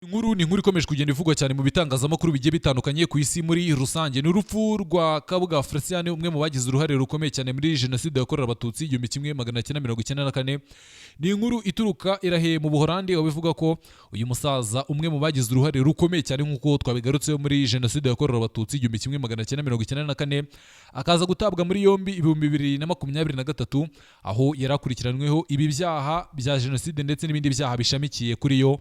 Inkuru ni inkuru ikomeje kugenda ivugwa cyane mu bitangazamakuru bigiye bitandukanye ku isi muri rusange. Ni urupfu rwa Kabuga Felicien, umwe mu bagize uruhare rukomeye cyane muri Jenoside yakorewe Abatutsi 1994. Ni inkuru ituruka irahe mu Buholandi, aho bivuga ko uyu musaza, umwe mu bagize uruhare rukomeye cyane nk'uko twabigarutseho muri Jenoside yakorewe Abatutsi 1994, akaza gutabwa muri yombi 2023, aho yari akurikiranyweho ibi byaha bya jenoside ndetse n'ibindi byaha bishamikiye kuri yo.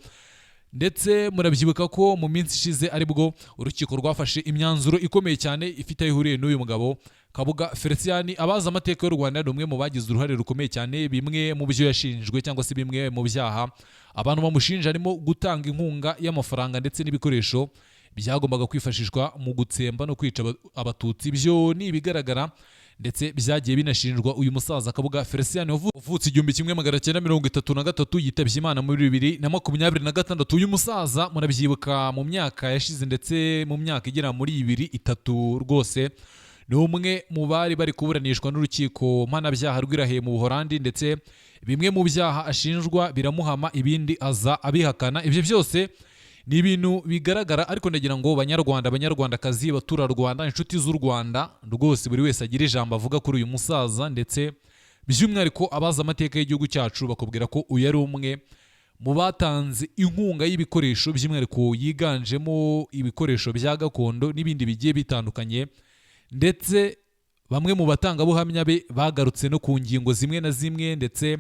Ndetse murabyibuka ko mu minsi ishize aribwo urukiko rwafashe imyanzuro ikomeye cyane ifite aho ihuriye n'uyu mugabo Kabuga Felicien. Abazi amateka y'u Rwanda, ni umwe mu bagize uruhare rukomeye cyane. Bimwe mu byo yashinjwe cyangwa se bimwe mu byaha abantu bamushinja harimo gutanga inkunga y'amafaranga ndetse n'ibikoresho byagombaga kwifashishwa mu gutsemba no kwica Abatutsi. Ibyo ni ibigaragara ndetse byagiye binashinjwa uyu musaza Kabuga Felicien, wavutse 1933, yitabye Imana muri 2026. Uyu musaza murabyibuka mu myaka yashize, ndetse mu myaka igera muri ibiri itatu rwose, ni umwe mu bari bari kuburanishwa n'urukiko mpanabyaha rw'i La Haye mu Buholandi, ndetse bimwe mu byaha ashinjwa biramuhama, ibindi aza abihakana. Ibyo byose ni ibintu bigaragara, ariko ndagira ngo Banyarwanda, Banyarwandakazi, Baturarwanda, inshuti z'u Rwanda, rwose buri wese agira ijambo avuga kuri uyu musaza. Ndetse by'umwihariko abazi amateka y'igihugu cyacu bakubwira ko uyu ari umwe mu batanze inkunga y'ibikoresho, by'umwihariko yiganjemo ibikoresho bya gakondo n'ibindi bigiye bitandukanye. Ndetse bamwe mu batangabuhamya be bagarutse no ku ngingo zimwe na zimwe, ndetse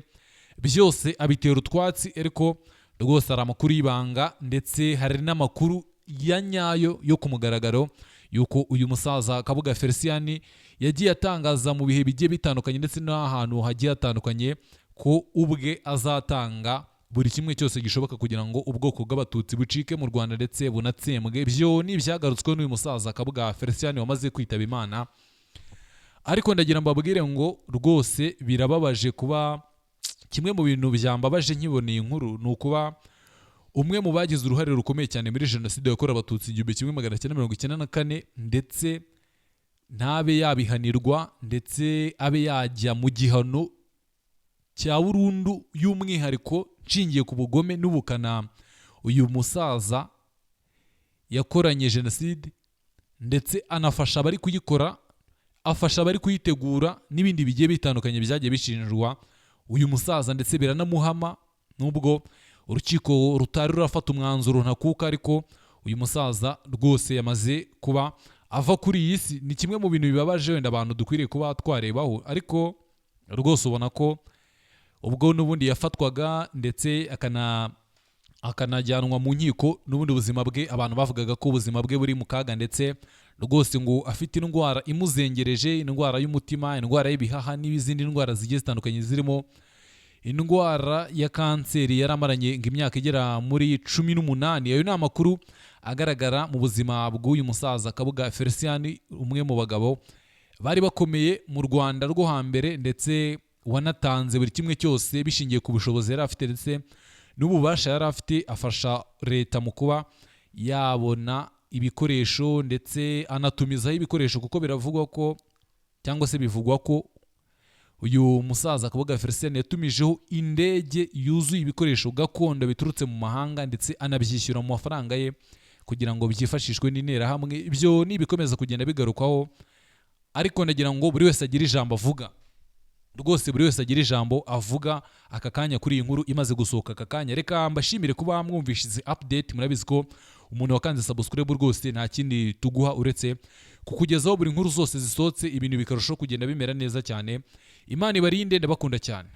byose abitera utwatsi. Ariko rwose hari amakuru y'ibanga, ndetse hari n'amakuru ya nyayo yo ku mugaragaro y'uko uyu musaza Kabuga Felicien yagiye atangaza mu bihe bigiye bitandukanye ndetse n'ahantu hagiye hatandukanye ko ubwe azatanga buri kimwe cyose gishoboka kugira ngo ubwoko bw'Abatutsi bucike mu Rwanda ndetse bunatsembwe. Ibyo ni ibyagarutsweho n'uyu musaza Kabuga Felicien wamaze kwitaba Imana. Ariko ndagira mbabwire ngo rwose birababaje kuba, kimwe mu bintu byambabaje nkiboneye inkuru ni ukuba umwe mu bagize uruhare rukomeye cyane muri Jenoside yakorewe Abatutsi 1994, ndetse ntabe yabihanirwa, ndetse abe yajya mu gihano cya burundu y'umwihariko, nshingiye ku bugome n'ubukana uyu musaza yakoranye jenoside, ndetse anafasha abari kuyikora, afasha abari kuyitegura n'ibindi bigiye bitandukanye byagiye bishinjwa uyu musaza, ndetse biranamuhama, nubwo urukiko rutari rurafata umwanzuro ntakuka. Ariko uyu musaza rwose yamaze kuba ava kuri iyi si. Ni kimwe mu bintu bibabaje wenda abantu dukwiriye kuba twarebaho. Ariko rwose ubona ko ubwo n'ubundi yafatwaga ndetse akanajyanwa mu nkiko, n'ubundi ubuzima bwe, abantu bavugaga ko ubuzima bwe buri mu kaga, ndetse rwose ngo afite indwara imuzengereje, indwara y'umutima, indwara y'ibihaha n'izindi ndwara zigiye zitandukanye, zirimo indwara ya kanseri yari amaranye ngo imyaka igera muri 18. Ayo ni amakuru agaragara mu buzima bw'uyu musaza Kabuga Felicien, umwe mu bagabo bari bakomeye mu Rwanda rwo hambere, ndetse wanatanze buri kimwe cyose bishingiye ku bushobozi yari afite ndetse n'ububasha yari afite, afasha leta mu kuba yabona ibikoresho, ndetse anatumizaho ibikoresho, kuko biravugwa ko, cyangwa se bivugwa ko uyu musaza Kabuga Felicien yatumijeho indege yuzuye ibikoresho gakondo biturutse mu mahanga, ndetse anabyishyura mu mafaranga ye kugira ngo byifashishwe n'Interahamwe. Ibyo ni ibikomeza kugenda bigarukwaho, ariko ndagira ngo buri wese agire ijambo avuga. Rwose buri wese agira ijambo avuga aka kanya kuri iyi nkuru imaze gusohoka aka kanya. Reka mbashimire kuba mwumvishe izi update. Murabizi ko umuntu wakanze subscribe rwose nta kindi tuguha uretse kukugezaho buri nkuru zose zisohotse, ibintu bikarushaho kugenda bimera neza cyane. Imana ibarinde, ndabakunda cyane.